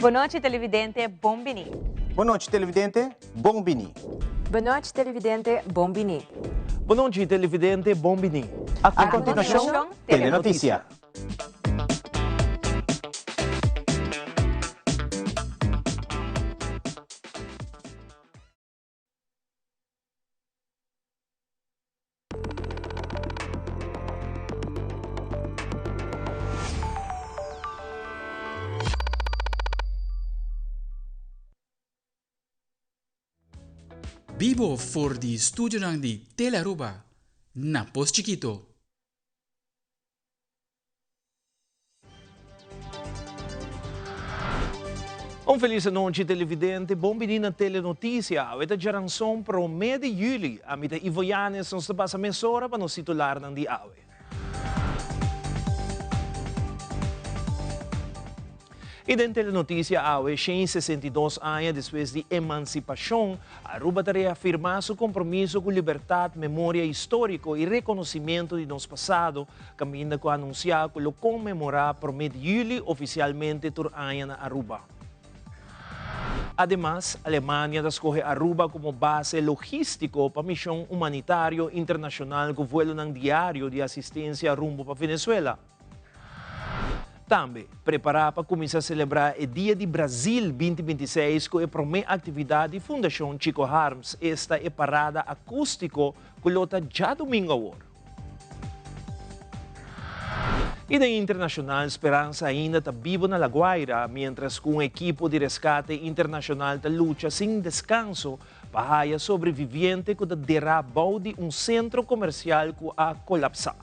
Bon nochi televidente, bon bini. Bon nochi televidente, bon bini. Bon nochi televidente, bon bini. Bon nochi televidente, bon bini. A continuacion, Telenoticia. Bibo for di studionan di Telearuba na Pos Chikito. Un felis anochi televidente, bon bini na Telenoticia. Awe ta djaranson prome di juli. Ami ta Ivo Yanes, nos ta pasa mesora pa nos titularnan di awe. I den Telenoticia awe, 162 aña despues di emansipashon, Aruba ta reafirmá su kompromiso ku libertat, memoria históriko i rekonosimento di nos pasado, Caminda cu a anuncia cu lo conmemora prome di juli oficialmente tur aña na Aruba. Ademas, Alemania ta scoge Aruba como base logistico pa mision humanitario internacional cu vuelonan diario di asistencia rumbo pa Venezuela. Tambe, prepara pa cuminsa celebra e Dia di Brazil 2026 cu e prome actividad di Fundacion Chico Harms, esta e parada acustico cu lo ta djadomingo awor. I den internashonal speransa ainda ta bibo na La Guaira, mientras ku un ekipo di reskate internashonal ta lucha sin deskanso pa haya sobreviviente ku ta derá bou di un sentro komersial ku a kolapsá.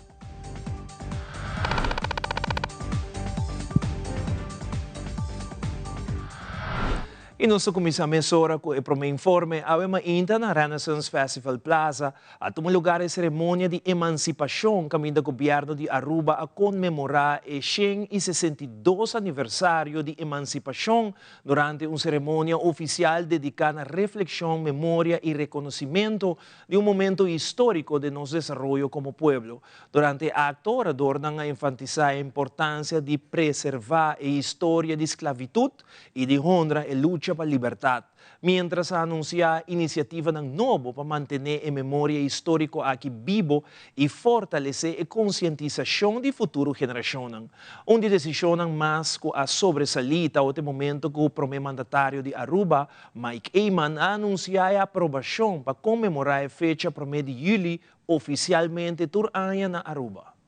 I nos ta kuminsá mesora ku e promé informe. Awe mainta na Renaissance Festival Plaza a tuma lugar e seremonia di emansipashon kaminda gobièrnu di Aruba a konmemorá e 162 aniversario di emansipashon durante un seremonia ofisial dediká na reflekshon, memoria i rekonosimentu di un momento históriko den nos desaroyo komo pueblo. Durante e akto oradornan a enfatisá e importansia di preservá e historia di sklavitut i di honra e lucha pa libertat, miéntras a anunsiá inisiativanan nobo pa mantené e memoria históriko aki bibo i fortalesé e konsientisashon di futuro generashonnan. Un di desishonnan mas ku a sobresalí ta ot e momento ku Promé Mandatario di Aruba, Mike Eman, a anunsiá e aprobashon pa konmemorá e fecha promé di yüli ofisialmente tur aña na Aruba.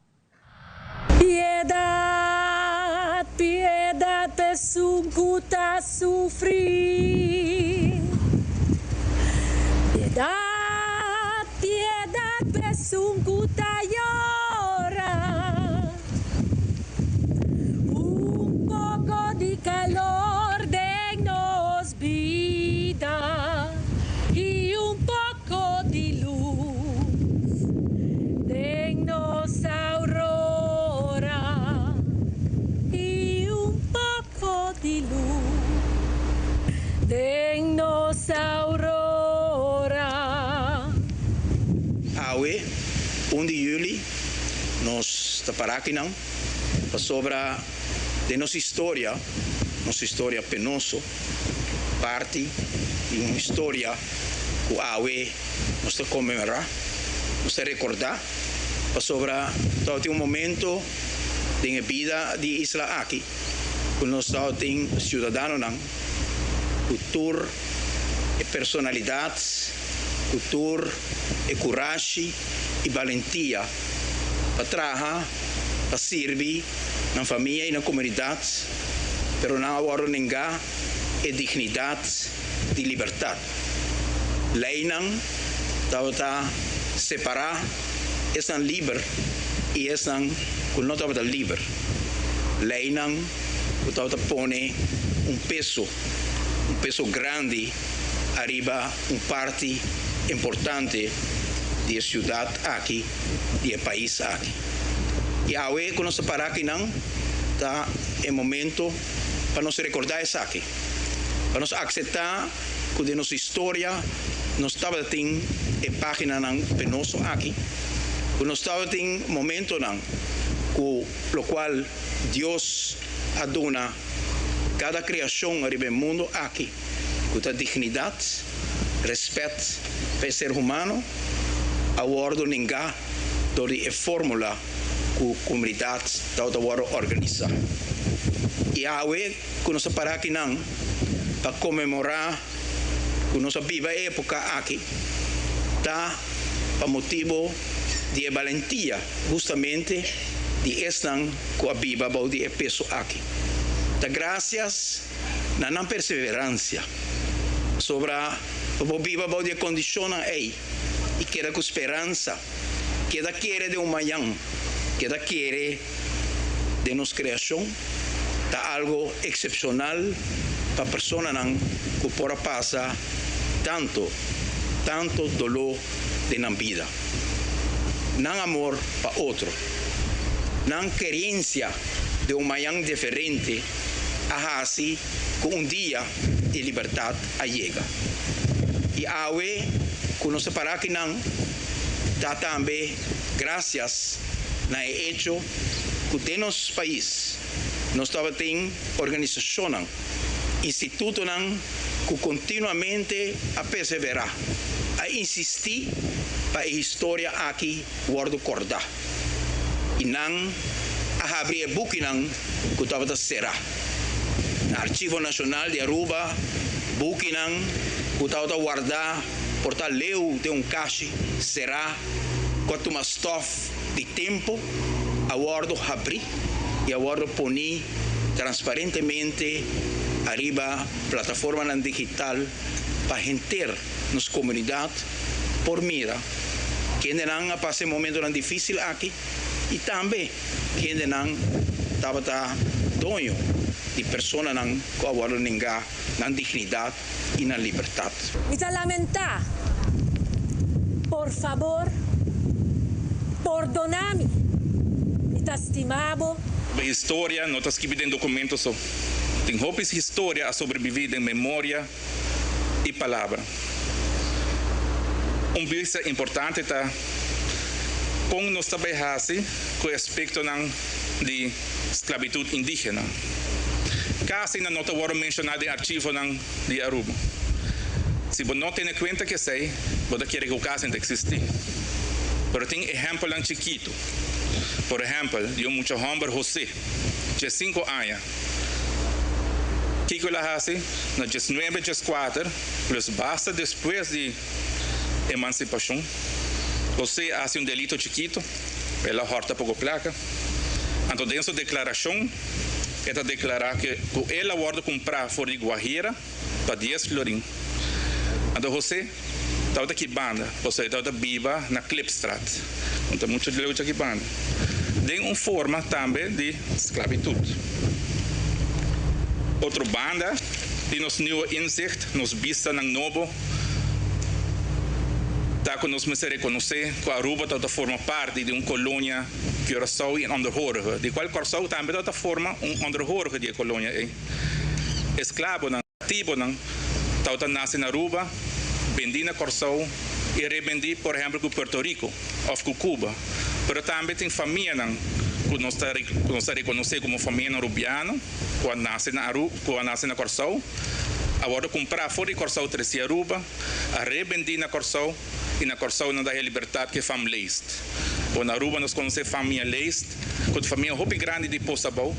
Piedad, piedad p'esun ku ta sufri. Piedad, piedad p'esun ku ta yora. Un poko di kalor den nos bida i un poko. Ko di lus den nos aurora i un poko di lus den nos aurora. Awe, un di juli, nos ta para akinan pasobra den nos historia, nos historia penoso, parti di un historia ku awe nos ta konmemorá, nos ta rekordá, pasobra tabatin un momento den e bida di e isla aki ku nos tabatin siudadanonan ku tur e personalidat, ku tur e kurashi i balentia pa traha, pa sirbi nan famia i nan komunidat, pero nan a wòrdu nengá e dignidat di libertat. Leinan tabata separá esnan liber i esnan ku no tabata liber. Leinan ku tabata pone un peso, un peso grandi ariba un parti importante di e siudat aki, di e pais aki. I awe ku nos ta pará akinan ta e momento pa nos rekordá esaki. Pa nos akseptá ku den nos historia nos tabatin e páginanan penoso aki, ku nos tabatin momentonan ku lokual Dios a duna. Kada kreashon ariba e mundu aki ku ta dignidat, rèspèt pa e ser humano a wòrdu nengá dor di e fórmula ku komunidat tabata wòrdu organisá. I awe ku nos a pará akinan pa konmemorá ku nos a biba e époka aki ta pa motibu di e balentia hustamente di esnan ku a biba bou di e peso aki. Ta grasias na nan perseveransia sobra pa bo biba bou di e kondishonnan ei i keda ku speransa, keda kere den un mañan, keda kere den nos kreashon, ta algo eksepshonal pa personanan ku por a pasa tanto, tanto doló den nan bida. Nan amor pa otro, nan kerensia den un mañan diferente a hasi ku un dia e libertat a yega. I awe ku nos ta para akinan ta tambe grasias na e echo ku den nos pais nos tabatin organisashonnan, institutonan ku kontinuamente a perseverá, a insistí pa e historia aki wòrdu kòrdá. I nan a habri e bukinan ku tabata será. Na Archivo Nashonal di Aruba, bukinan ku tabata wardá por ta leu den un kashi será ku a tuma stòf di tempu a wòrdu habrí i a wòrdu poní transparentemente ariba plataformanan digital pa henter nos komunidat por mira kendenan a pasa e momentonan difísil aki i tambe kendenan tabata doño di personanan ku a wòrdu nengá nan dignidat i nan libertat. Mi ta lamentá. Por fabor, pordoná mi. Mi ta stima bo. Historia no ta skibi den documento so. Tin hopi historia a sobrevivi den memoria y palabra. Un bista importante ta con nos ta bay haci cu e aspectonan di sclavitud indigena. Casi nan no ta wordo menciona den archivonan di Aruba. Si bo no tene cuenta cu esey, bo ta kere cu casi no ta existi. Pero tin ehempelnan chikito. Por ehempel, di un mucha homber José, 15 aña. Kiko el a hasi? Na 1914, plus basta despues di emansipashon, José a hasi un delito chikito, el a hòrta poko plaka. Anto den su deklarashon e ta deklará ku el a wòrdu kumprá for di Guajira pa dies florin. Anto José tabata ki banda, pasobra e tabata biba na Klipstraat, no ta muchu leu dja ki banda, den un forma tambe di sklabitut. Otro banda di nos nieuwe inzicht, nos bistanan nobo, ta ku nos mester rekonosé ku Aruba tabata forma parti di un kolonia Curaçao i onderhorige, di kual Kòrsou tambe tabata forma un onderhorige di e kolonia ei. Esklabonan, katibonan, tabata nase na Aruba, bendí na Kòrsou i rebendí por ehèmpel ku Puerto Rico òf ku Cuba. Pero tambe tin famianan ku nos ta ku nos ta rekonosé komo famianan rubiano ku a nase na Aru ku a nase na Kòrsou, a wòrdu kumprá for di Kòrsou tresí Aruba, a rebendí na Kòrsou i na Kòrsou nan ta haya libertat ku e fam Leest. Bo na Aruba nos konosé famia Leest ku ta famia hopi grandi di Pos Abou.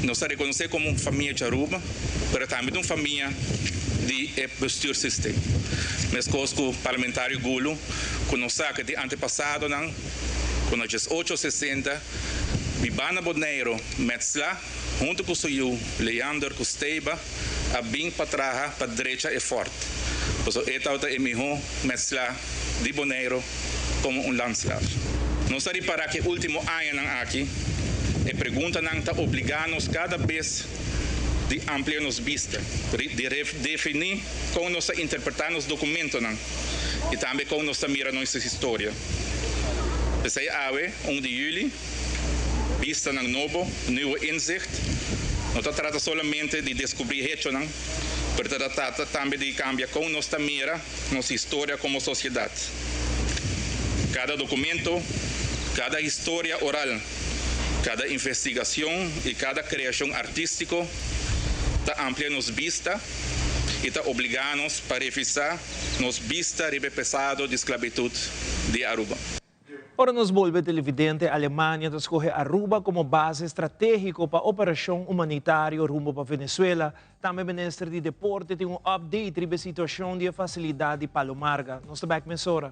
Nos ta rekonosé komo un famia di Aruba, pero tambe ta un famia di e bestuurssysteem. Meskos ku parlamentario Gulu ku nos sa ku di antepasadonan ku na 1860 bibá na Boneiru mèt sla huntu ku su yu Leander ku Steba a bin pa traha pa drecha e fort, pasobra e tabata e mihó mètslá di Boneiru komo un landslaaf. Nos ta ripará ku e último añanan aki e preguntanan ta obligá nos kada bes di amplia nos bista, di redefiní kon nos ta interpretá nos dokumentonan i tambe kon nos ta mira nos historia. P'esei awe, un di yüli, Bistanan nobo, nieuwe inzicht, no ta trata solamente di deskubrí hechonan, pero ta trata tambe di kambia kon nos ta mira nos historia komo sosiedat. Kada dokumento, kada historia oral, kada investigashon i kada kreashon artístiko. Ta amplia nos bista i ta obligá nos pa revisá nos bista riba e pesado di sklabitut di Aruba. Ora nos bolbe televidente, Alemania ta skohe Aruba komo base stratégiko pa operashon humanitario rumbo pa Venezuela. Tambe Minister di Deporte tin un update riba e situashon di e fasilidat di Palo Marga. Nos ta bèk mesora.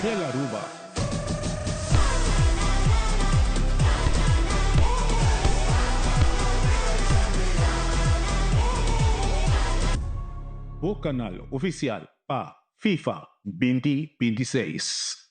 Tele Aruba. Bo canal oficial pa FIFA 2026.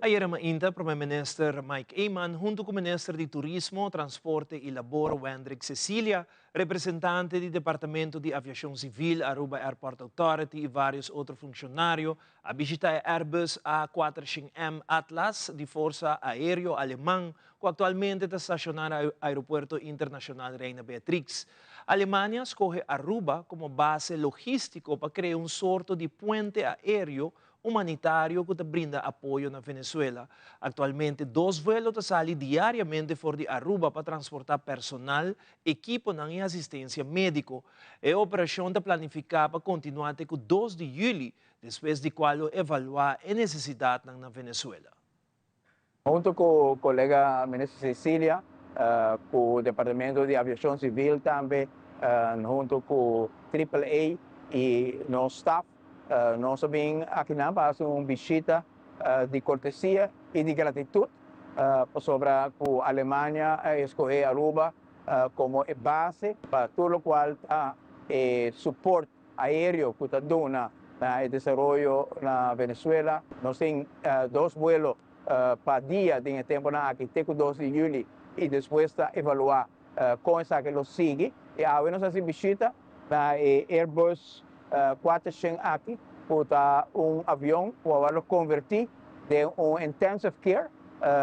Ayera mainta Prome Minister Mike Eman hunto cu Minister di Turismo, Transporte y Labor Wendrick Cecilia, representante di Departamento di Aviacion Civil, Aruba Airport Authority y varios otro funcionario a bishita e Airbus A 400 M Atlas di Forsa Aereo Aleman cu actualmente ta staciona na Aeropuerto Internacional Reina Beatrix. Alemania a scoge Aruba como base logistico pa crea un sorto di puente aereo humanitario cu ta brinda apoyo na Venezuela. Actualmente dos vuelo ta sali diariamente for di Aruba pa transporta personal, ekiponan y asistencia medico. E operacion ta planifica pa continua te cu dos di juli, despues di cual lo evalua e necesidadnan na Venezuela. Hunto cu colega Minister Cecilia, cu Departamento di Aviacion Civil tambe, hunto cu Triple A y nos staff, nos a bin akinan pa haci un bishita di cortesia y di gratitud pasobra cu Alemania a escoge Aruba como e base pa tur locual ta e support aereo cu ta duna na e desaroyo na Venezuela. Nos tin dos vuelo pa dia den e temponan aki te cu dos di juli y despues ta evalua con esaki lo sigui. Y awe nos haci bishita na e Airbus 400 aki cu ta un avion cu awor lo converti den un intensive care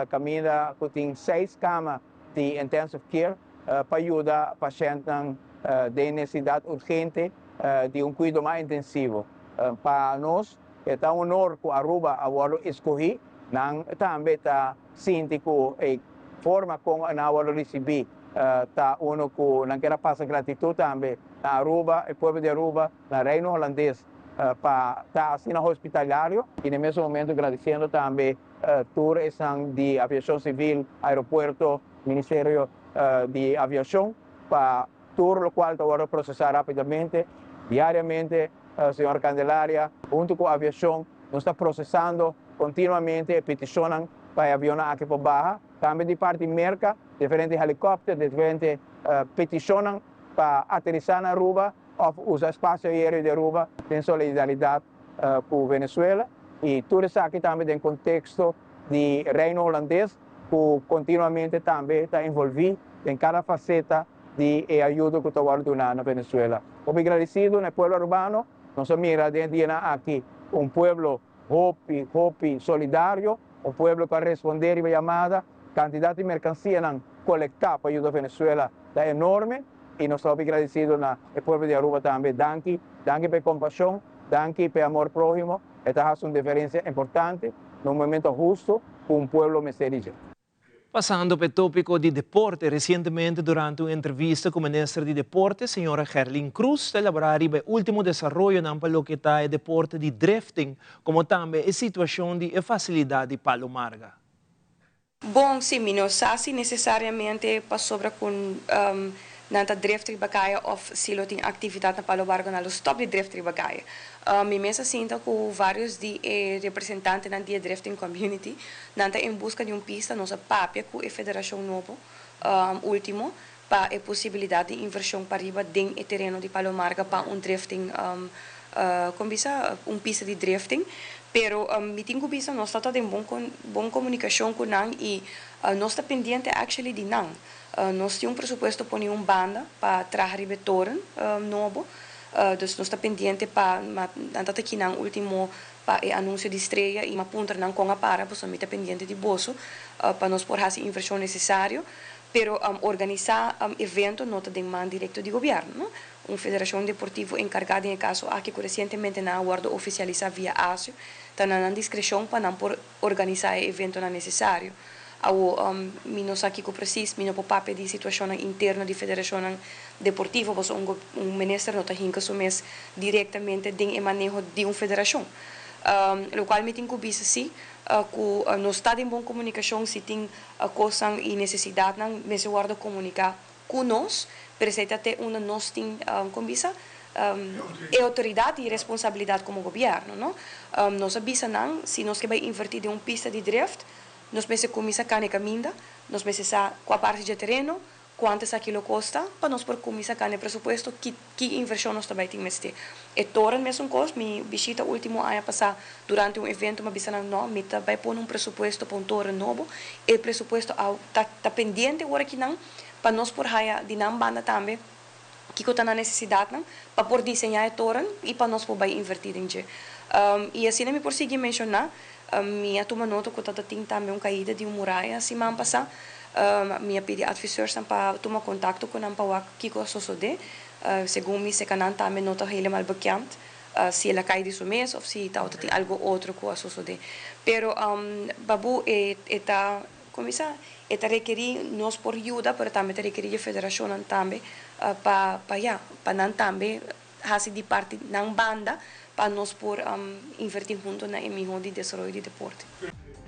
caminda cu tin seis cama di intensive care pa yuda pashentnan den nesesidat urgente di un kuido mas intensivo. Pa nos E ta un honor cu Aruba a wordo escogi, nan tambe ta sinti cu e forma con nan a wordo ricibi ta uno cu nan kier a pasa gratitud tambe na Aruba, e pueblo di Aruba, na Reino Holandes pa ta asina hospitalario y na e mesun momento gradiciendo tambe tur esnan di Aviacion Civil, Aeropuerto, Ministerio di Aviacion pa tur locual ta wordo procesa rapidamente, diariamente. Señor Candelaria, hunto cu Aviacion nos ta procesando continuamente e peticionnan pa e avionnan aki por baha. Tambe di parti Merca, diferente helicopter, diferente peticionnan pa aterisa na Aruba of usa espacio aereo di Aruba den solidaridad cu Venezuela. Y tur esaki tambe den contexto di Reino Holandes cu continuamente tambe ta envolvi den cada faceta di e ayudo cu ta wordo duna na Venezuela. Hopi gradicido na e pueblo Arubano, nos a mira den e dianan aki un pueblo hopi, hopi solidario, un pueblo cu a responde riba yamada. Cantidad di mercancianan colecta pa yuda Venezuela ta enorme y nos ta hopi gradicido na e pueblo di Aruba tambe. Danki, danki pa e compasion, danki pa e amor prohimo, e ta haci un diferencia importante na un momento husto cu un pueblo mester di dje. Pasando pa e topico di deporte, recientemente durante un entrevista cu Minister di Deporte, señora Gerlin Croes, ta elabora riba e ultimo desaroyonan pa loke ta e deporte di drifting, como tambe e situacion di e facilidad di Palo Marga. Bon, si, mi no sa si necesariamente pasobra cu nan ta drift riba caya of si lo tin actividad na Palo Marga nan lo stop di drift riba caya. Mi mes a sinta cu varios di e representantenan di e drifting community, nan ta en busca di un pista, nos a papia cu e federacion nobo ultimo pa e posibilidad di inversion pariba den e tereno di Palo Marga pa un drifting, con bisa, un pista di drifting. Pero mi tin cu bisa nos ta ta den bon bon comunicacion cu nan y nos ta pendiente actually di nan. Nos tin un presupuesto poni un banda pa traha riba e toren nobo. Dus nos ta pendiente pa nan ta ta kinan ultimo pa e anuncio di Estrella y m'a puntra nan con a para pasobra mi ta pendiente di boso pa nos por haci inversion necesario. Pero organisa evento no ta den man directo di gobierno, no. Un federacion deportivo encarga den e caso aki cu recientemente nan a wordo oficialisa via ASU ta na nan discrecion pa nan por organisa e eventonan necesario. Awo, mi no sa kiko precies, mi no por papia di situacionnan interno di federacionnan deportivo, pasobra un un minister no ta hinca su mes directamente den e maneho di un federacion. Locual mi tin cu bisa si, cu nos ta den bon comunicacion, si tin cosnan y necesidadnan mester wordo comunica cu nos, pero esey ta te unda nos tin, con bisa, e autoridad y responsabilidad como gobierno, no. Nos a bisa nan, si nos ke bay inverti den un pista di drift, Nos mester kuminsá kane kaminda, nos mester sa kua parti dje tereno, kuantu esaki lo kosta, pa nos por kuminsá kane presupuesto, ki ki invershon nos ta bai tin mester. E toren mesun kos, mi bishita último aña pasá durante un evento mi a bisa nan, no, mi ta bai pone un presupuesto pa un toren nobo, e presupuesto a ta ta pendiente ora kinan pa nos por haya di nan banda tambe kiko ta nan nesesidatnan pa por diseñá e toren i pa nos por bai invertí den dje. I asina mi por sigui menshoná, mi a tuma nota ku ta ta tin tambe un kaida di un muraya siman pasá. Mi a pidi adviseursnan pa tuma kontakto ku nan pa wak kiko a sosodé. Segun mi sekanan tambe no ta helemaal bekend si el a kai di su mes òf si tabata tin algu otro ku a sosodé. Pero Babu e ta Kuminsá, e ta rekerí nos por yuda, pero tambe ta rekerí dje federashonnan tambe pa pa ya, pa nan tambe hasi di parti nan banda pa nos por invertí hunto na e mihó di desaroyo di deporte.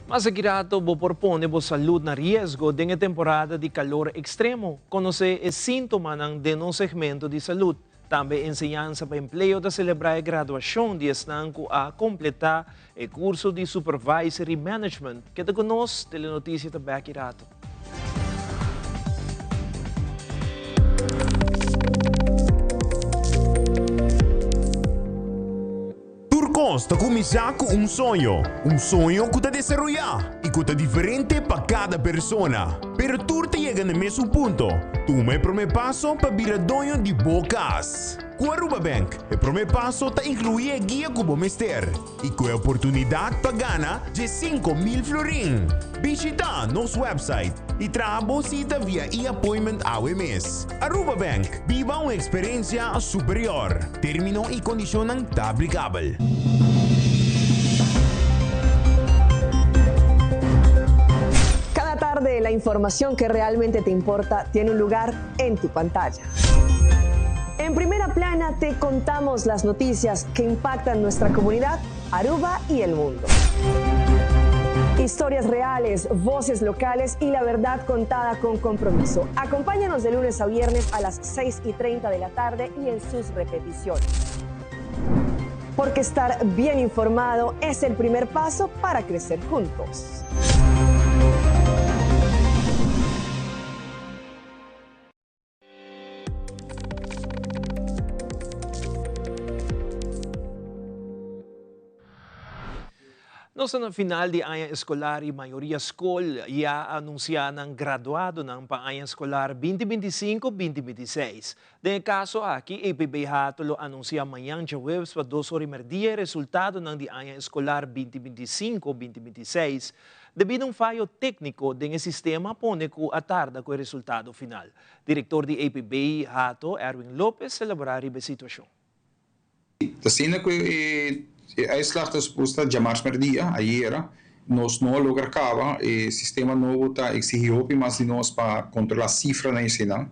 Mas aki rato bo por pone bo salud na riesgo den e temporada di calor extremo. Conoce e sintomanan den nos segmento di salud. Tambe Enseñansa pa Empleo ta selebrá e graduashon di esnan ku a kompletá e kurso di Supervisory Management. Keda ku nos, Telenotisia ta bèk i rato. Tur kos ta kuminsá ku un soño, un soño ku ta desaroyá i ku ta diferente pa kada persona. Pero tur ta yega na e mesun punto, tuma e promé paso pa bira doño di bo kas. Ku Aruba Bank, e promé paso ta inkluí e guia ku bo mester i ku e oportunidat pa gana 10,000 florin. Bishitá nos website i traha bo sita via e-appointment awe mes. Aruba Bank, biba un experiencia superior. Termino y condicionnan ta aplicabel. Televidente, la información que realmente te importa tiene un lugar en tu pantalla. En primera plana te contamos las noticias que impactan nuestra comunidad, Aruba y el mundo. Historias reales, voces locales y la verdad contada con compromiso. Acompáñanos de lunes a viernes a las 6 y 30 de la tarde y en sus repeticiones. Porque estar bien informado es el primer paso para crecer juntos. Nos ta na final di aña eskolar i mayoria skol ya a anunsiá nan graduadonan pa aña eskolar binti binti sinku, binti binti seis. Den e kaso aki, EPB Hato lo anunsiá mañan djaweps pa dos ora i merdia e resultadonan di aña eskolar binti binti sinku, binti binti seis. Debí na un fayo tékniko den e sistema a pone ku a tarda ku e resultado final. Direktor di EPB Hato, Erwin Lopez, elaborá riba e situashon. Ta asina ku e uitslag ta supues ta djamars merdia, ayera, nos no a logra kaba. E sistema nobo ta eksihí hopi mas di nos pa kontrolá sifranan i eseinan.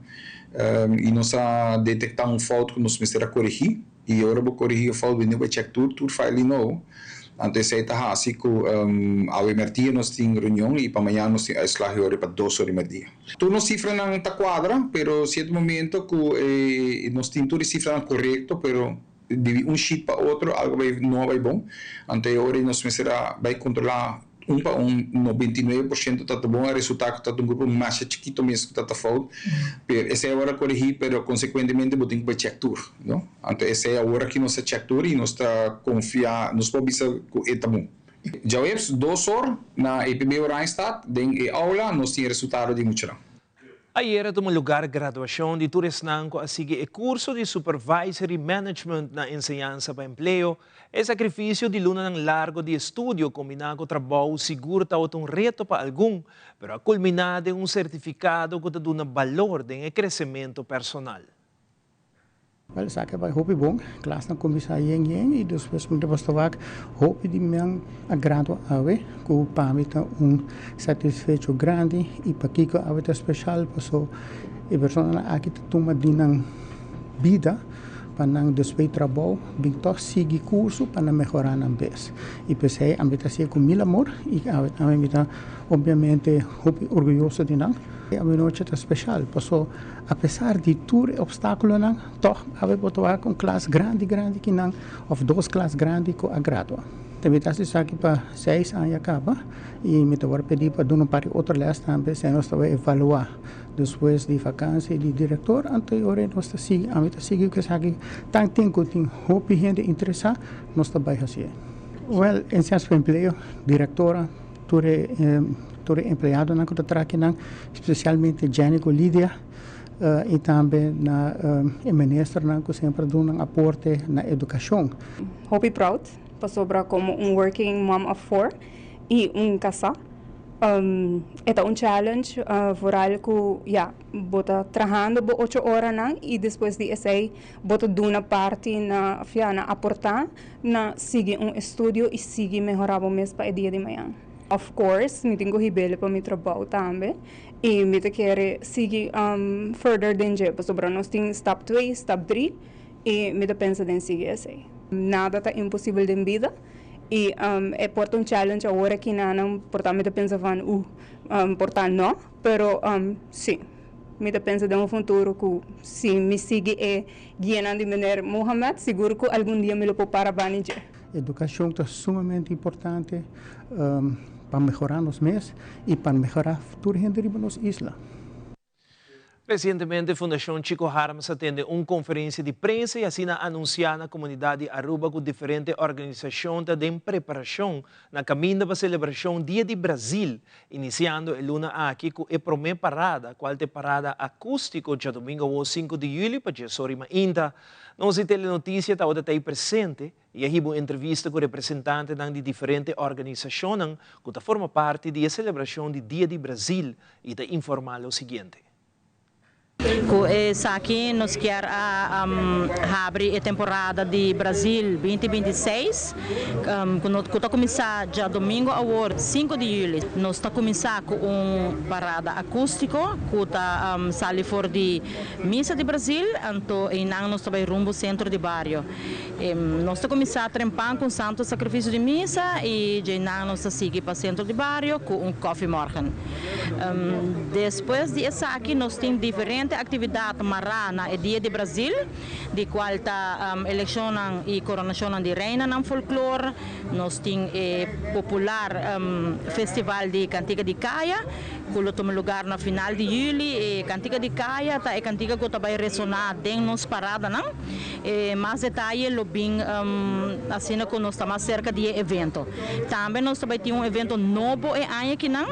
I nos a detektá un fout ku nos mester a koregí. I ora bo korigí e fout bini bo e chèk tur tur file di nobo. Anto esei ta hasi ku awe merdia nos tin reunion i pa mañana nos tin uitslag i ora pa dos ora di merdia. Tur nos sifranan ta kuadra, pero sierto momento ku nos tin tur e sifranan korekto, pero di un sheet pa otro algo bai no a bai bon. Anto e ora ei nos mester a bai kontrolá un pa un, 99% ta ta bon, a resultá ku ta un grupo masha chikito mes ku ta ta fout. Pero esei awor a koregí, pero konsekuentemente bo tin ku bai chèk tur, no? Anto esei awor aki nos ta chèk tur i nos ta konfia, nos por bisa ku e ta bon. Djaweps dos or na EPB Oranjestad den e aula nos tin e resultado di muchanan. Ayera tuma lugar graduashon di tur esnan ku a sigui e kurso di Supervisory Management na Enseñansa pa Empleo. E sakrifisio di lunanan largo di estudio kombiná ku trabou sigur tabata un reto pa algun, pero a kulminá den un sertifikado ku ta duna balor den e kresementu personal. Wel esaki a bai hopi bon. Klasnan kuminsá yen yen i despues mi ta basta wak hopi di men a gradua awe ku pa mi ta un satisfecho grandi i pakiko awe ta speshal paso e personanan aki ta tuma di nan bida pa nan despues trabou bin tòg sigui kurso pa nan mehorá nan bes i p'esei ami ta hasié ku mil amor i awe tambe mi ta obviamente hopi orguyoso di nan. Awe nochi ta speshal paso Apesar di tur e obstákulonan, tòg awe bo ta wak un klas grandi grandi ki nan òf dos klas grandi ku a gradua. Mi ta hasi esaki pa seis aña kaba i mi ta wòrdu pedí pa duna un par di otro lès tambe si nos ta bai evaluá despues di vakansi di direktor. Anto e ora nos ta sigui, ami ta sigui ku esaki tan tin ku tin hopi hende interesá nos ta bai hasié. Wèl, Enseñansa pa Empleo, direktora, Tur e tur e empleadonan ku ta traha akinan, spesialmente Jenny ku Lydia i tambe na e ministernan ku semper duna nan aporte na edukashon. Hopi proud pasobra komo un working mom of four i un kasá e ta un challenge vooral ku ya bo ta trahando bo ocho oranan i despues di esei bo ta duna parti na of ya na aportá Na sigui un estudio y sigui mehora bo mes pa e dia di mañan. Of course mi tin cu hibele pa mi trabou tambe y mi ta kere sigui further den dje pasobra nos tin stap twee, stap drie y mi ta pensa den sigui esey. Nada ta imposibel den bida y e por ta un challenge awor aki nanan por ta mi ta pensa van uh por ta no pero si mi ta pensa den un futuro cu si mi sigui e Guianan di Meneer Mohamed, sigur ku algun dia mi lo por para bani dje. Edukashon ta sumamente importante pa mehorá nos mes i pa mehorá tur hende riba nos isla. Resientemente Fundashon Chico Harms a tende un konferensia di prensa i asina anunsiá na komunidat di Aruba ku diferente organisashon ta den preparashon na kaminda pa selebrashon Dia di Brazil, inisiando e luna aki ku e promé parada, kual ta e parada akústiko djadumingu awor sinku di yüli pa djes ora i mainta. Nos di Telenotisia tabata ta ei presente i a hiba un entrevista ku representantenan di diferente organisashonnan ku ta forma parti di e selebrashon di Dia di Brazil i ta informá lo siguiente. Ku esaki nos kier a habri e temporada di Brazil binti 26 ku ta kuminsá djadomingo awor sinku di yüli. Nos ta kuminsá ku un parada akústiko ku ta sali for di Misa di Brazil anto einan nos ta bai rumbo sentro di bario. Nos ta kuminsá trempan ku un Santo Sakrifisio di Misa i djeinan nos ta sigui pa sentro di bario ku un kòfimòrgen. Despues di esaki nos tin diferente aktividat mará na e Dia di Brazil, di kual ta elekshonnan i koronashonnan di reinanan folklor, nos tin e popular Festival di Kantika di Kaya ku lo tuma lugar na final di yüli. E Kantika di Kaya ta e kantika ku ta bai resoná den nos paradanan. E mas detaye lo bin asina ku nos ta mas serka di e evento. Tambe nos ta bai tin un evento nobo e aña akinan.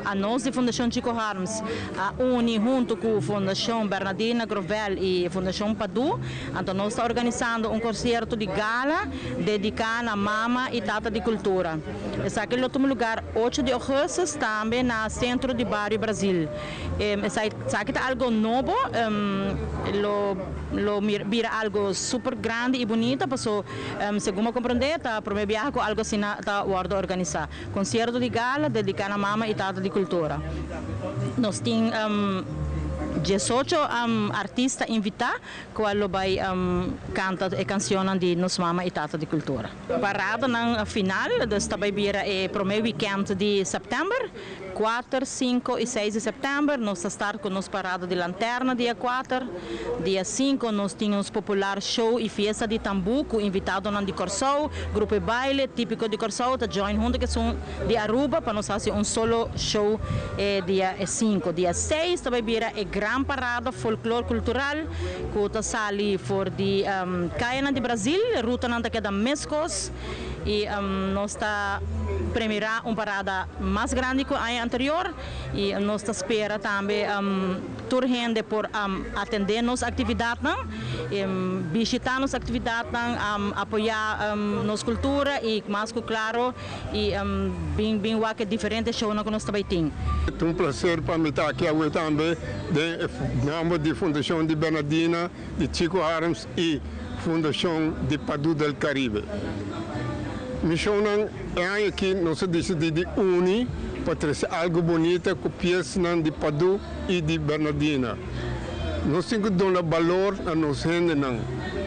Anos di Fundashon Chico Harms a uni huntu ku Fundashon Bernadina Grovel i Fundashon Padu. Anto nos ta organisando un konsierto di gala dediká na mama i tata di kultura. Esaki lo tuma lugar ocho di ougùstus tambe na Sentro di Bario Brazil. Esaki ta algo nobo, lo lo bira algo super grandi y bunita paso segun bo comprende ta prome biaha cu algo asina ta wordo organisa. Concierto di gala dedica na mama y tata di cultura. Nos tin diesocho artista invita cual lo bay canta e cancionnan di nos mama y tata di cultura. Paradanan final dus ta bay bira e prome weekend di september. Kuater, sinku i seis di sèptèmber nos ta start ku nos parada di lanterna dia kuater. Dia sinku nos tin nos popular show i fiesta di tambú ku invitadonan di Kòrsou. Grupo e baile típiko di Kòrsou ta join huntu ku esun di Aruba pa nos hasi un solo show e dia sinku. Dia seis ta bai bira e gran parada folklor kultural ku ta sali for di kayanan di Brazil. Rutanan ta keda meskos. I nos ta premirá un parada mas grandi ku aña anterior i nos ta spera tambe tur hende por atendé nos aktividatnan, bishitá nos aktividatnan, apoyá nos kultura i mas ku klaro i bin bin wak e diferente shownan ku nos ta bai tin. Ta un plaser pa mi ta aki awe tambe den e nomber di Fundashon di Bernardina di Chico Harms i Fundashon di Padu del Caribe. Mishonnan e aña aki nos a disidí di uni pa trese algu bunita ku piesnan di Padu i di Bernardina. Nos tin ku duna balor na nos hendenan.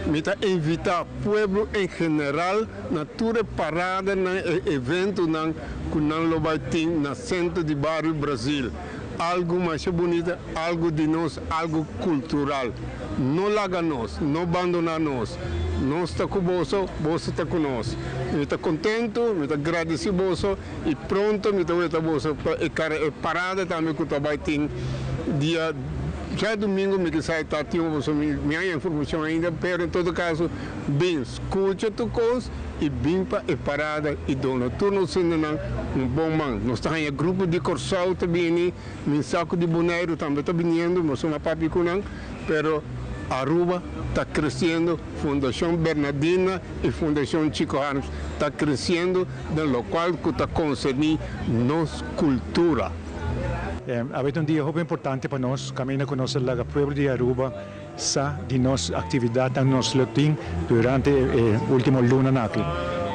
Mi ta invitá pueblo en general na tur e paradanan e eventonan ku nan lo bai tin na Sentro di Bario Brazil. Algu masha bunita, algu di nos, algu kultural. No laga nos, no bandoná nos. Nos ta ku boso, boso ta ku nos. Mi ta kontentu, mi ta gradisí boso i pronto mi ta weta boso pa e kara e parada tambe ku ta bai tin dia djadumingu mi kisai ta tin boso mi mi haña informashon ainda pero en todo kaso bin skucha tur kos i bin pa e parada i duna tur nos hendenan un bon man. Nos ta haña grupo di Kòrsou ta bini, mi sa ku di Boneiru tambe ta biniendo, mi a suma papia ku nan, pero Aruba ta kresiendo, Fundashon Bernadina i Fundashon Chico Harms ta kresiendo den lokual ku ta konserní nos kultura. Awe ta un dia hopi importante pa nos, kaminda ku nos a laga pueblo di Aruba Sa di nos actividadnan nos lo tin durante e ultimo lunanan aki.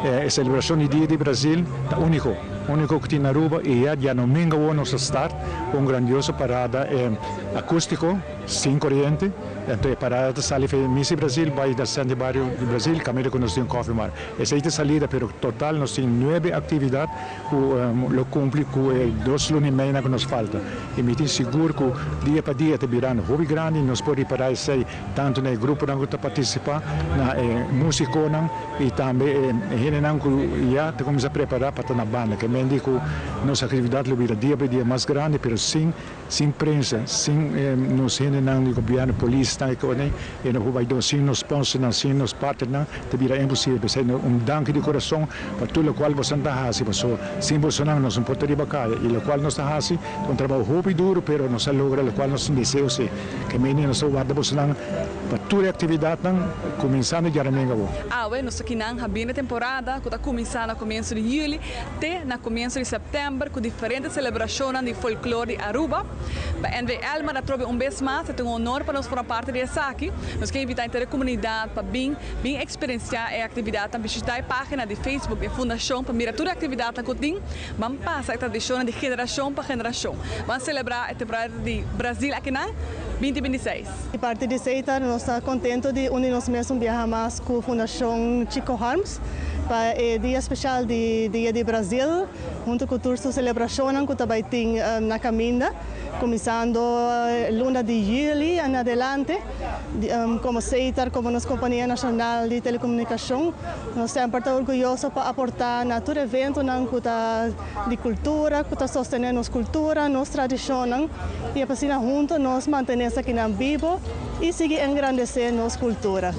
E celebracion di Dia di Brazil ta unico, unico cu tin na Aruba y ya diadomingo awor nos a start cu un grandioso parada acustico sin coriente. Enton e parada ta sali fe Misi Brazil bay na centro di bario di Brazil caminda cu nos tin un coffee mar. Esey ta salida pero total nos tin nuebe actividad cu lo cumpli cu e dos luna y meinan cu nos falta. Y mi tin sigur cu dia pa dia ta birando hopi grandi y nos por ripara esey tanto na e gruponan cu ta participa, na e musiconan y tambe e hendenan cu ya ta cuminsa prepara pa ta na banda. Ke men di cu nos actividad lo bira dia pa dia mas grandi pero sin Sin prensa, sin nos hendenan di gobierno, polisnan y cosnan, e no por bay door. Sin nos sponsornan, sin nos partnernan, ta bira imposible. P'esey no un danki di corazon pa tur locual bosonan ta haci, pasobra sin bosonan nos no por ta riba caya. Y locual nos ta haci ta un trabao hopi duro, pero nos a logra locual nos tin deseo si. Ke mende nos ta warda bosonan pa tur e actividadnan, cuminsando djadomingo awor. Awe nos ta kinan habí na temporada ku ta kuminsá na komienso di yüli te na. comienso di september cu diferente celebracionnan di folklore di Aruba. Pa NV Elmar atrobe un bes mas e ta un honor pa nos forma parti di esaki. Nos ke invita henter e comunidad pa bin bin experiencia e actividadnan. Bishita e pagina di Facebook di e fundacion pa mira tur e actividadnan cu tin. Ban pasa e tradicionnan di generacion pa generacion. Ban celebra e temporada di Brazil akinan binti bintiseis. Di parti di Seitar nos ta contento di uni nos mes un biaha mas cu Fundacion Chico Harms pa e dia special di Dia di Brazil hunto cu tur su celebracionnan cu ta bay tin na caminda cuminsando luna di juli en adelante. Como Seitar como nos compania nacional di telecomunicacion nos semper ta orguyoso pa aporta na tur eventonan cu ta di cultura cu ta sostene nos cultura, nos tradicionnan y asina hunto nos mantene esakinan bibo y sigui engrandece nos cultura.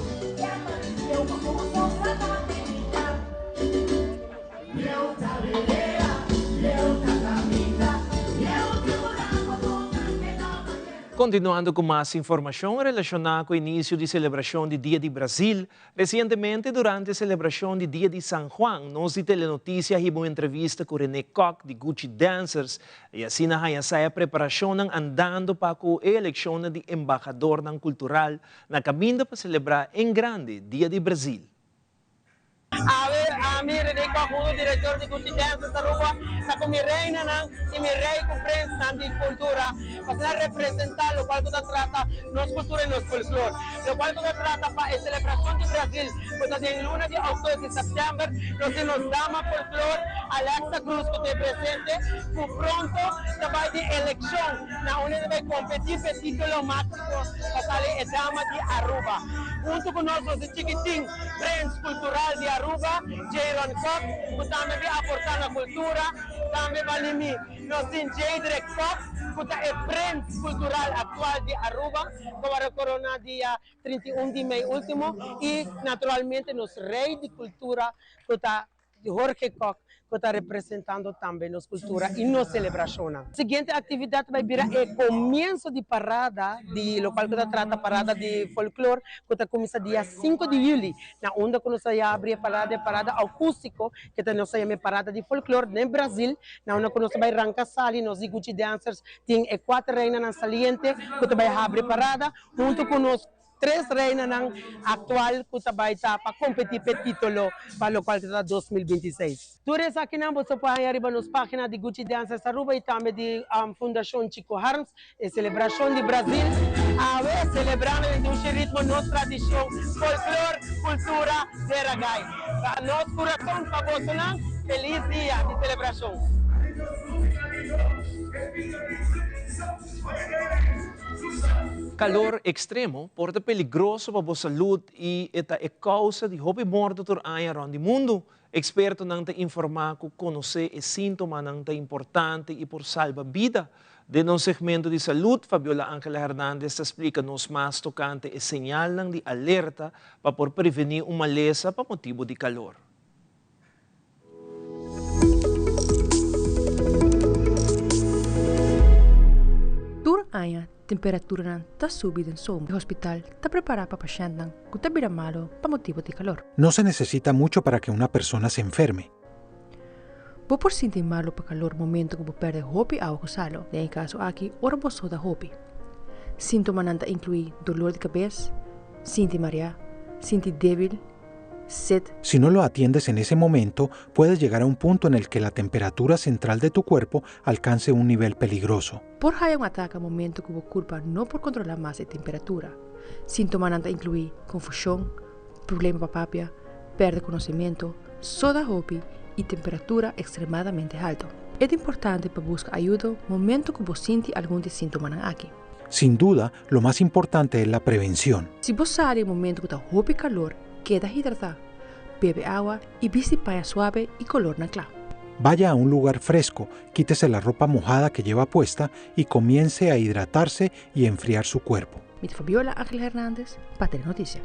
Continuando cu mas informacion relaciona cu inicio di celebracion di Dia di Brasil, Resientemente durante selebrashon di Dia di San Juan nos di Telenoticia hiba un entrevista ku Rene Kok di Gucci Dancers i asina haña sa e preparashonnan andando pa ku e elekshonnan di embahadornan kultural na kaminda pa selebrá en grande Dia di Brazil. Awe ami, Rene Kok, uno director di Gucci Dancers Aruba, ta ku mi reinanan i mi rey ku prensnan di kultura pa asina representá lokual ku ta trata nos kultura i nos folklor. Locual cu ta trata pa e celebracion di Brazil cu ta den luna di augustus y september, nos tin nos dama folklor Alexa Cruz cu ta e presente cu pronto ta bay den eleccion na unda ta bay competi p'e titulo maximo pa sali e dama di Aruba. Hunto cu nos nos tin chikitin prins cultural di Aruba, Jayron Kock, cu tambe bin aporta na cultura, tambe balimi nos tin Jadrick Kock cu ta e prins cultural actual di Aruba. Cu a worde corona dia 31 di mei ultimo y naturalmente nos rey di cultura cu ta Jorge Kock cu ta representando tambe nos cultura y nos celebracionnan. Siguiente actividad ta bay bira e comienzo di parada di locual cu ta trata parada di folklor cu ta cuminsa dia sinku di juli na unda cu nos ta yabri e parada e parada aucustico cu ta nos ta yama e parada di folklor den Brazil na unda cu nos ta bay ranca sali nos di Gucci Dancers Tin e kuater reinanan saliente ku ta bai habri parada huntu ku nos tres reinanan aktual ku ta bai ta pa kompetí p'e titulo pa lokual ta 2026. Tur esakinan boso por haña riba nos página di Gucci Dancers Aruba i tambe di Fundashon Chico Harms. E selebrashon di Brazil awe selebrando den dushi ritmo nos tradishon, folklor, kultura, dera gai. Pa nos kurason pa bosonan, felis dia di selebrashon. Calor extremo por ta peligroso pa bo salud y e ta e causa di hopi morto tur aña rond di mundo. Expertonan ta informa cu conoce e sintomanan ta importante y por salba bida. Den nos segmento di salud, Fabiola Angela Hernandez ta splica nos mas tocante e señalnan di alerta pa por preveni un malesa pa motibo di calor. Tur aña temperaturanan ta subi den zomer. E hospital ta prepará pa pashèntnan ku ta bira malu pa motibu di kalor. No se necesita mucho para que una persona se enferme. Bo por sinti malu pa kalor momento ku bo pèrdè hopi awa ku salo, den e kaso aki ora bo soda hopi. Síntomanan ta inkluí dolor di kabes, sinti mareá, sinti débil, sed. Si no lo atiendes en ese momento, puedes llegar a un punto en el que la temperatura central de tu cuerpo alcance un nivel peligroso. Por haya un ataka momento ku bo kurpa no por kontrolá mas e temperatura. Síntomanan ta inkluí konfushon, problema pa papia, pèrdè konosementu, soda hopi i temperatura ekstremadamente haltu. E ta importante pa buska ayudo momento ku bo sinti algun di síntomanan aki. Sin duda, lo mas importante es la prevención. Si bo sali momento ku ta hopi kalor, keda hidratá, bebe awa i bisti paña suabe i kolornan kla. Vaya a un lugar fresco, quítese la ropa mojada que lleva puesta y comience a hidratarse y enfriar su cuerpo. Mi ta Fabiola Angela Hernandez pa Telenoticia.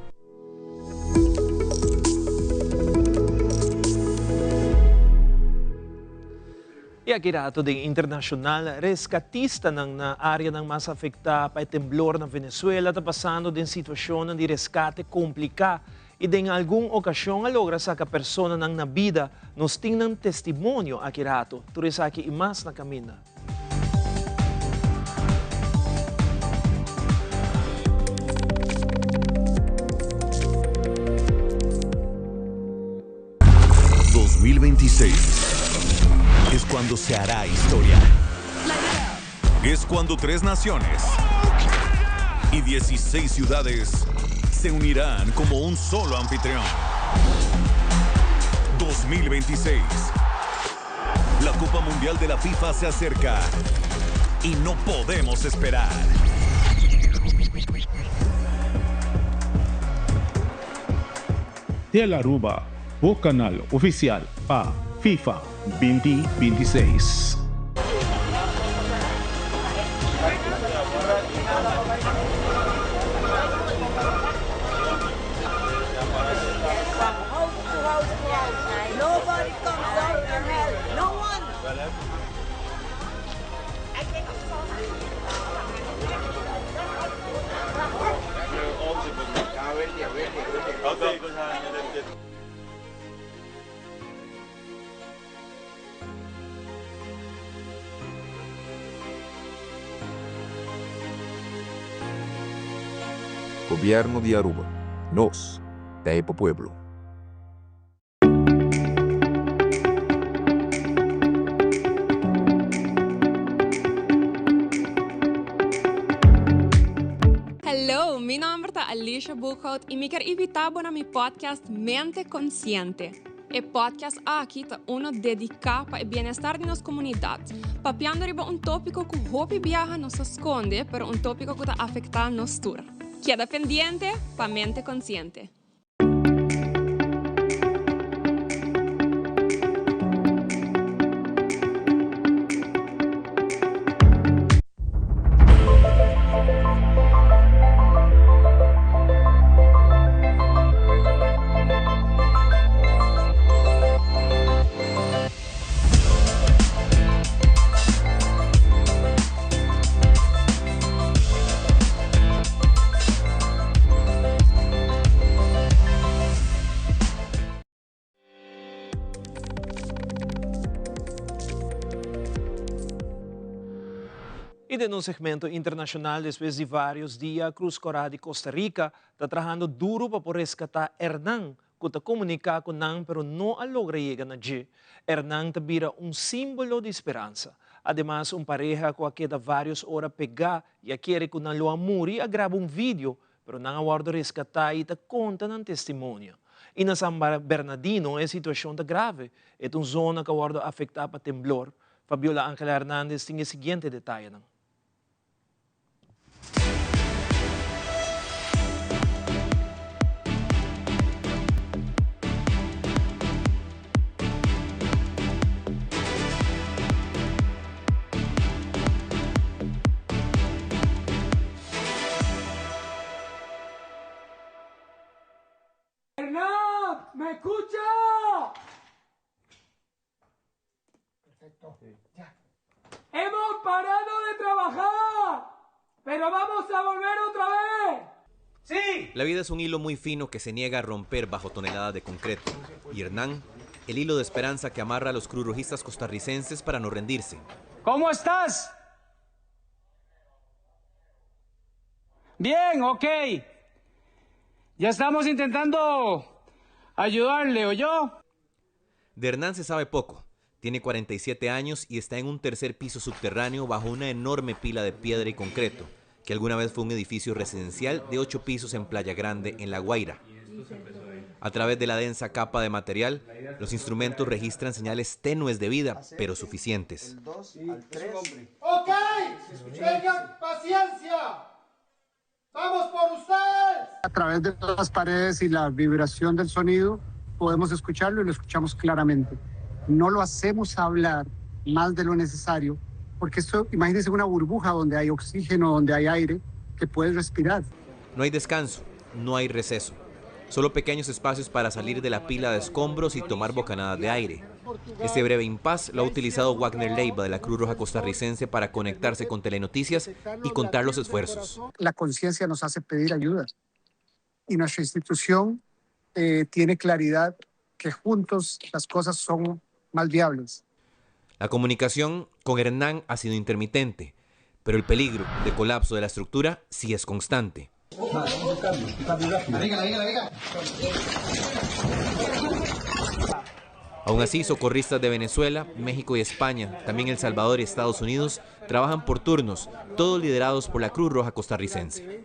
I aki rato den internashonal, reskatistanan na áreanan mas afektá pa e temblor na Venezuela ta pasando den situashonnan di reskate kompliká. I den algun okashon a logra saka personanan na bida. Nos tin nan testimonio aki rato. Tur esaki i mas na kaminda. 2026 es cuando se hará historia. Es cuando tres naciones y 16 ciudades se unirán como un solo anfitrión. 2026. La Copa Mundial de la FIFA se acerca y no podemos esperar. Tele Aruba, bo canal oficial pa FIFA 2026. Gobierno di Aruba. Nos ta e pa pueblo. Hello, mi nomber ta Alicia Boekhout y mi kier invita bo na mi podcast Mente Consciente. E podcast aki ta uno dedica pa e bienestar di nos comunidad, papiando riba un topico cu hopi biaha nos ta sconde, pero un topico cu ta afecta nos tur. Keda pendiente pa Mente Consciente. I den un segmento internashonal despues di vários dia Cruz Corá di Costa Rica ta trahando duru pa por reskatá Hernán ku ta komuniká ku nan pero no a logra yega na dje. Hernán ta bira un símbolo di speransa. Ademas un pareha ku a keda vários ora pegá i a kere ku nan lo a muri a graba un video pero nan a wòrdu reskatá i ta konta nan testimonio. I na San Bernardino e situashon ta grave, e ta un zona ku a wòrdu afektá pa temblor. Fabiola Angela Hernandez tin e siguiente detayenan. Hernán, ¿me escucha? Perfecto. Ya. Hemos parado de trabajar, pero vamos a volver otra vez. ¡Sí! La vida es un hilo muy fino que se niega a romper bajo toneladas de concreto. Y Hernán, el hilo de esperanza que amarra a los cruzrojistas costarricenses para no rendirse. ¿Cómo estás? Bien, ok. Ya estamos intentando ayudarle, ¿oyó? De Hernán se sabe poco. Tiene 47 años y está en un tercer piso subterráneo bajo una enorme pila de piedra y concreto, que alguna vez fue un edificio residencial de 8 pisos en Playa Grande, en La Guaira. A través de la densa capa de material, los instrumentos registran señales tenues de vida, pero suficientes. ¡Ok! ¡Tengan paciencia! ¡Vamos por ustedes! A través de las paredes y la vibración del sonido, podemos escucharlo y lo escuchamos claramente. No lo hacemos hablar más de lo necesario, porque esto, imagínense una burbuja donde hay oxígeno, donde hay aire, que puedes respirar. No hay descanso, no hay receso. Solo pequeños espacios para salir de la pila de escombros y tomar bocanadas de aire. Este breve impas lo ha utilizado Wagner Leiva de la Cruz Roja Costarricense para conectarse con Telenoticias y contar los esfuerzos. La conciencia nos hace pedir ayuda y nuestra institución eh, tiene claridad que juntos las cosas son más viables. La comunicación con Hernán ha sido intermitente, pero el peligro de colapso de la estructura sí es constante. Aún así, socorristas de Venezuela, México y España, también El Salvador y Estados Unidos, trabajan por turnos, todos liderados por la Cruz Roja Costarricense.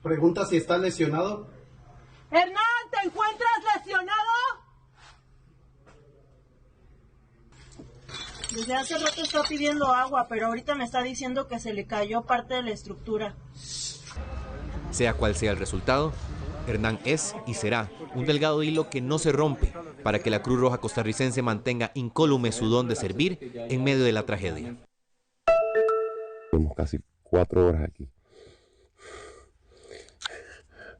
Pregunta si está lesionado. Hernán, ¿te encuentras lesionado? Desde hace rato está pidiendo agua, pero ahorita me está diciendo que se le cayó parte de la estructura. Sea cual sea el resultado, Hernán es y será un delgado hilo que no se rompe para que la Cruz Roja Costarricense mantenga incólume su don de servir en medio de la tragedia. Tenemos casi cuatro horas aquí,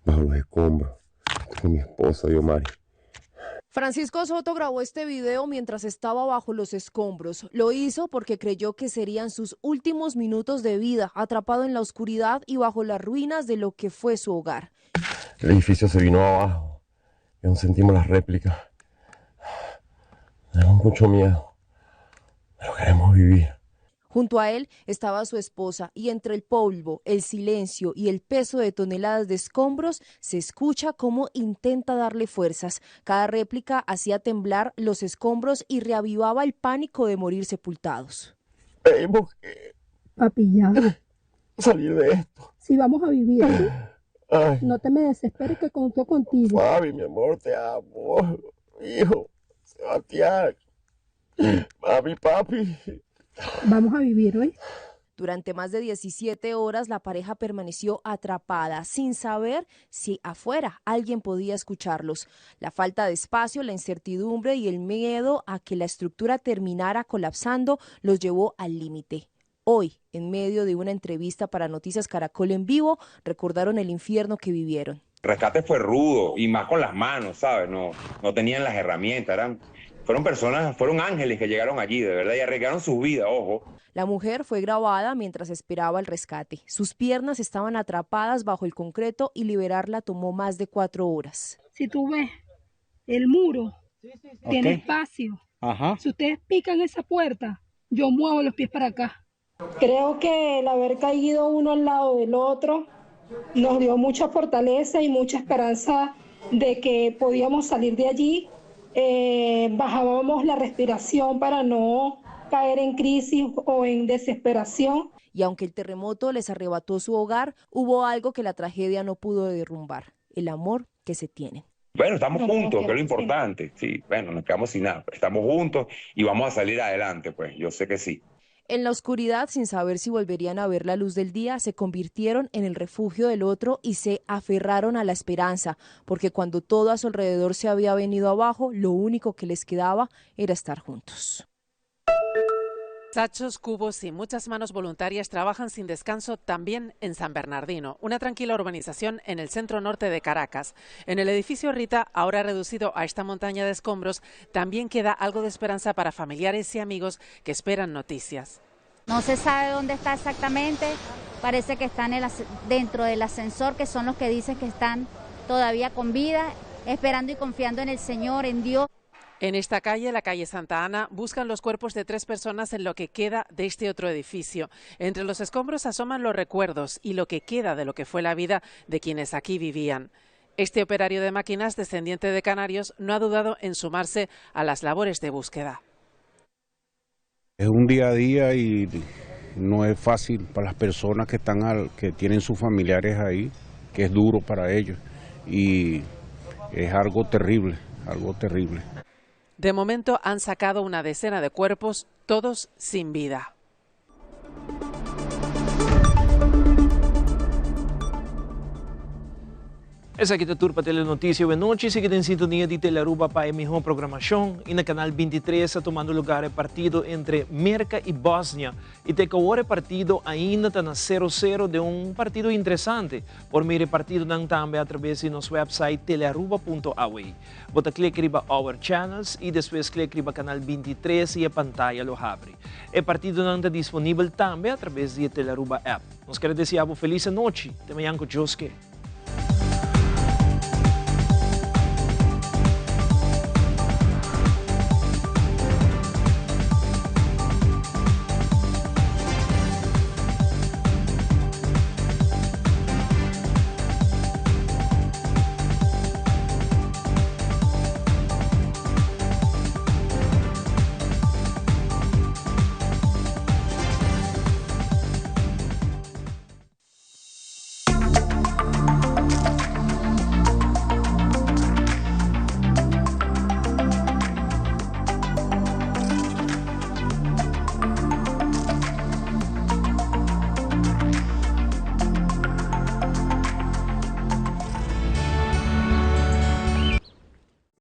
bajo los escombros, con mi esposa Diomari. Francisco Soto grabó este video mientras estaba bajo los escombros. Lo hizo porque creyó que serían sus últimos minutos de vida, atrapado en la oscuridad y bajo las ruinas de lo que fue su hogar. El edificio se vino abajo y aún sentimos las réplicas. Tenemos mucho miedo, pero queremos vivir. Junto a él estaba su esposa y entre el polvo, el silencio y el peso de toneladas de escombros se escucha cómo intenta darle fuerzas. Cada réplica hacía temblar los escombros y reavivaba el pánico de morir sepultados. Tenemos que Papi, ya. salir de esto. Si vamos a vivir, ¿sí? Ay. No te me desesperes que conto contigo. Fabi, mi amor, te amo. Hijo, Sebastián. Mami, papi. Vamos a vivir hoy. Durante más de 17 horas la pareja permaneció atrapada sin saber si afuera alguien podía escucharlos. La falta de espacio, la incertidumbre y el miedo a que la estructura terminara colapsando los llevó al límite. Hoy, en medio de una entrevista para Noticias Caracol en vivo, recordaron el infierno que vivieron. El rescate fue rudo y más con las manos, ¿sabes? No, no tenían las herramientas, eran, fueron personas, fueron ángeles que llegaron allí, de verdad, y arriesgaron su vida, ojo. La mujer fue grabada mientras esperaba el rescate. Sus piernas estaban atrapadas bajo el concreto y liberarla tomó más de cuatro horas. Si tú ves el muro, tiene Ok. espacio. Ajá. Si ustedes pican esa puerta, yo muevo los pies para acá. Creo que el haber caído uno al lado del otro nos dio mucha fortaleza y mucha esperanza de que podíamos salir de allí. Eh, bajábamos la respiración para no caer en crisis o en desesperación. Y aunque el terremoto les arrebató su hogar, hubo algo que la tragedia no pudo derrumbar, el amor que se tienen. Bueno, estamos No, no, juntos, que es lo sí. importante. Sí, bueno, nos quedamos sin nada, pero estamos juntos y vamos a salir adelante, pues, yo sé que sí. En la oscuridad, sin saber si volverían a ver la luz del día, se convirtieron en el refugio del otro y se aferraron a la esperanza, porque cuando todo a su alrededor se había venido abajo, lo único que les quedaba era estar juntos. Tachos, cubos y muchas manos voluntarias trabajan sin descanso también en San Bernardino, una tranquila urbanización en el centro norte de Caracas. En el edificio Rita, ahora reducido a esta montaña de escombros, también queda algo de esperanza para familiares y amigos que esperan noticias. No se sabe dónde está exactamente, parece que están en el as- dentro del ascensor, que son los que dicen que están todavía con vida, esperando y confiando en el Señor, en Dios. En esta calle, la calle Santa Ana, buscan los cuerpos de tres personas en lo que queda de este otro edificio. Entre los escombros asoman los recuerdos y lo que queda de lo que fue la vida de quienes aquí vivían. Este operario de máquinas, descendiente de canarios, no ha dudado en sumarse a las labores de búsqueda. Es un día a día y no es fácil para las personas que están al, que tienen sus familiares ahí, que es duro para ellos y es algo terrible, algo terrible. De momento han sacado una decena de cuerpos, todos sin vida. Esaki ta tur pa Telenoticia awe nochi. Sigui den sintonia di Telearuba pa e miho programacion. Y na Canal 23 ta tumando lugar e partido entre Merca y Bosnia. Y te cu awor e partido ainda ta na 0 0 den un partido interesante. Por mira e partidonan tambe a traves di nos website telearuba.aw. Bo ta click riba Our Channels y despues click riba Canal 23 y e pantaya lo habri. E partidonan ta disponibel tambe a traves di e Telearuba app. Nos kier desea bo feliz anochi. Te mañan cu Dios kier.